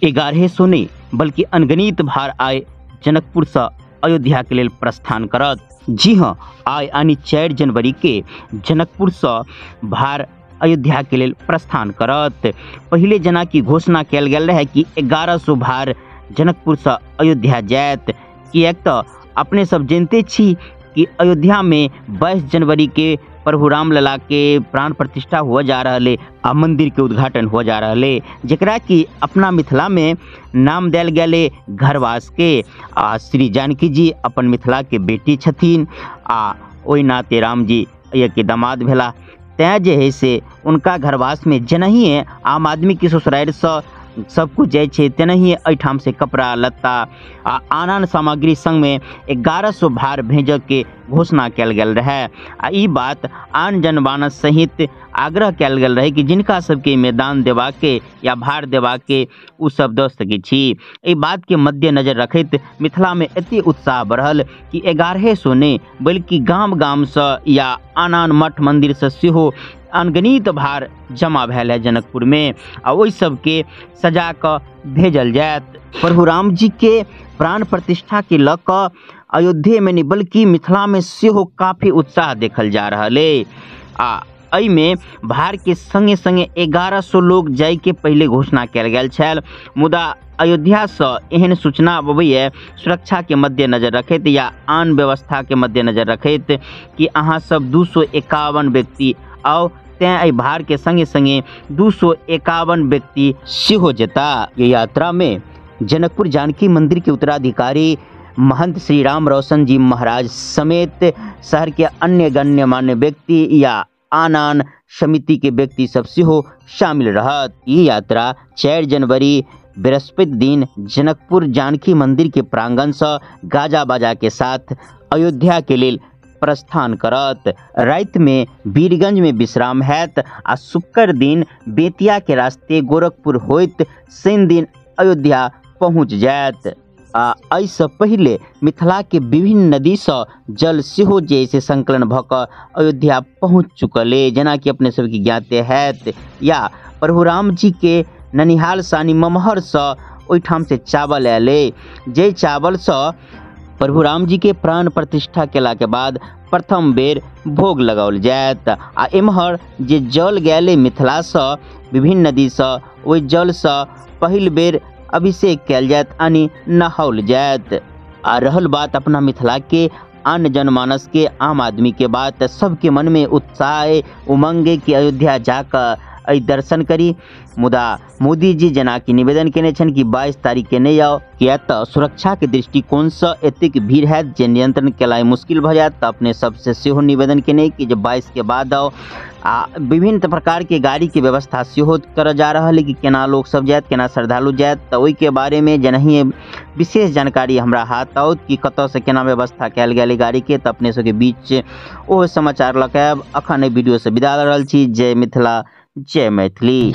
1100 नहि बल्कि अनगणित भार आइ जनकपुर से अयोध्या के लेल प्रस्थान करत। जी हाँ, आइ यानी 4 जनवरी के जनकपुर से भार अयोध्या के लेल प्रस्थान करत। पहिले जेना कि घोषणा कयल गेल रहे कि 1100 भार जनकपुर से अयोध्या जायत, किएक तऽ अपने सब जानते छी कि अयोध्या में 22 जनवरी के प्रभु रामलला के प्राण प्रतिष्ठा हुआ जा रहा आ मंदिर के उद्घाटन हुआ जा रहा, जकरा कि अपना मिथिला में नाम दियल गेल घरवास के। आ श्री जानकी जी अपन मिथिला के बेटी छथिन आ ओहि नाते राम जी के दामाद भेला, तैं जे है से उनका घरवास में जेनाहिए आम आदमी के ससुरारि से सब कुछ जाइ छै तेनाहिए एहिठाम से कपड़ा लत्ता आ आन आन सामग्री संग में 1100 भार भेजऽ के घोषणा कयल गेल रहे। आ ई बात आन जनमानस सहित आग्रह कयल गेल रहे कि जिनका सबके में दान देबाके या भार देबाके ओ सब दऽ सकै छी। एहि बातके मद्देनजर रखैत मिथिला में एतेक उत्साह बढ़ल कि 1100 नहि बल्कि गाम गामसँ या आन आन मठ मन्दिरसँ सेहो अनगणित भार जमा भेल है जनकपुर में आ ओहि सबके सजा कऽ भेजल जायत। प्रभु राम जी के प्राण प्रतिष्ठा के लऽ कऽ अयोध्या में नहीं बल्कि मिथिला में सेहो काफ़ी उत्साह देखल जा रहल है। आ एहिमे भार के संगे संगे 1100 लोग जाय के पहले घोषणा कयल गेल छल, मुदा अयोध्या से एहन सूचना अबैए सुरक्षा के मद्देनजर रखैत या आन व्यवस्था के मद्देनजर रखैत कि अहाँ सब 251 व्यक्ति आउ, तैं एहि भार के संगे संगे 251 व्यक्ति सेहो जेता। ये यात्रा में जनकपुर जानकी मंदिर के उत्तराधिकारी महंत श्री राम रोशन जी महाराज समेत शहर के अन्य गण्यमान्य व्यक्ति या आन आन समिति के व्यक्ति सब सेहो शामिल रहत। ई यात्रा 4 जनवरी बृहस्पति दिन जनकपुर जानकी मंदिर के प्रांगण से गाजा बाजा के साथ अयोध्या के लेल प्रस्थान करत। राति में वीरगंज में विश्राम हैत आ शुक्र दिन बेतिया के रास्ते गोरखपुर होइत शनि दिन अयोध्या पहुँच जायत। आ एहिसँ पहिले मिथिला के विभिन्न नदीसँ जल सेहो जे से संकलन भऽ कऽ अयोध्या पहुँच चुकल अइ, जेनाकि अपने सबके ज्ञाते हैत। या प्रभु राम जी के ननिहाल सानी ममहरसँ ओहिठाम से चावल आयल अइ, जाहि चावलसँ प्रभु राम जी के प्राण प्रतिष्ठा केलाके बाद प्रथम बेर भोग लगाओल जायत। आ एम्हर जे जल गेल अइ मिथिलासँ विभिन्न नदीसँ, ओहि जलसँ पहिल बेर अभिषेक कयल जायत यानी नहाओल जायत। आ रहल बात अपना मिथिला के आन जनमानस के आम आदमी के बात, सबके मन में उत्साह अइ, उमंग अइ कि अयोध्या जाकऽ एहि दर्शन करी। मुदा मोदी जी जेनाकि निवेदन केने छनि कि 22 तारीख के नहि आउ, किया तऽ सुरक्षाके दृष्टिकोणसँ एतेक भीड़ हैत जे नियंत्रण केनाइ मुश्किल भऽ जायत। तऽ अपने सबसँ सेहो निवेदन केने कि जे 22 के बाद आउ। आ विभिन्न प्रकारके गाड़ीके व्यवस्था सेहो करऽ जा रहल है कि केना लोक सब जायत, केना श्रद्धालु जायत, तऽ ओहिके बारेमे जेनाहिए विशेष जानकारी हमरा हाथ आओत कि कतऽसँ केना व्यवस्था कयल गेल है गाड़ीके, तऽ अपने सबके बीच ओ समाचार लऽ कऽ आयब। अखन एहि वीडियोसँ विदा लऽ रहल छी। जय मिथिला, जय मैथिली।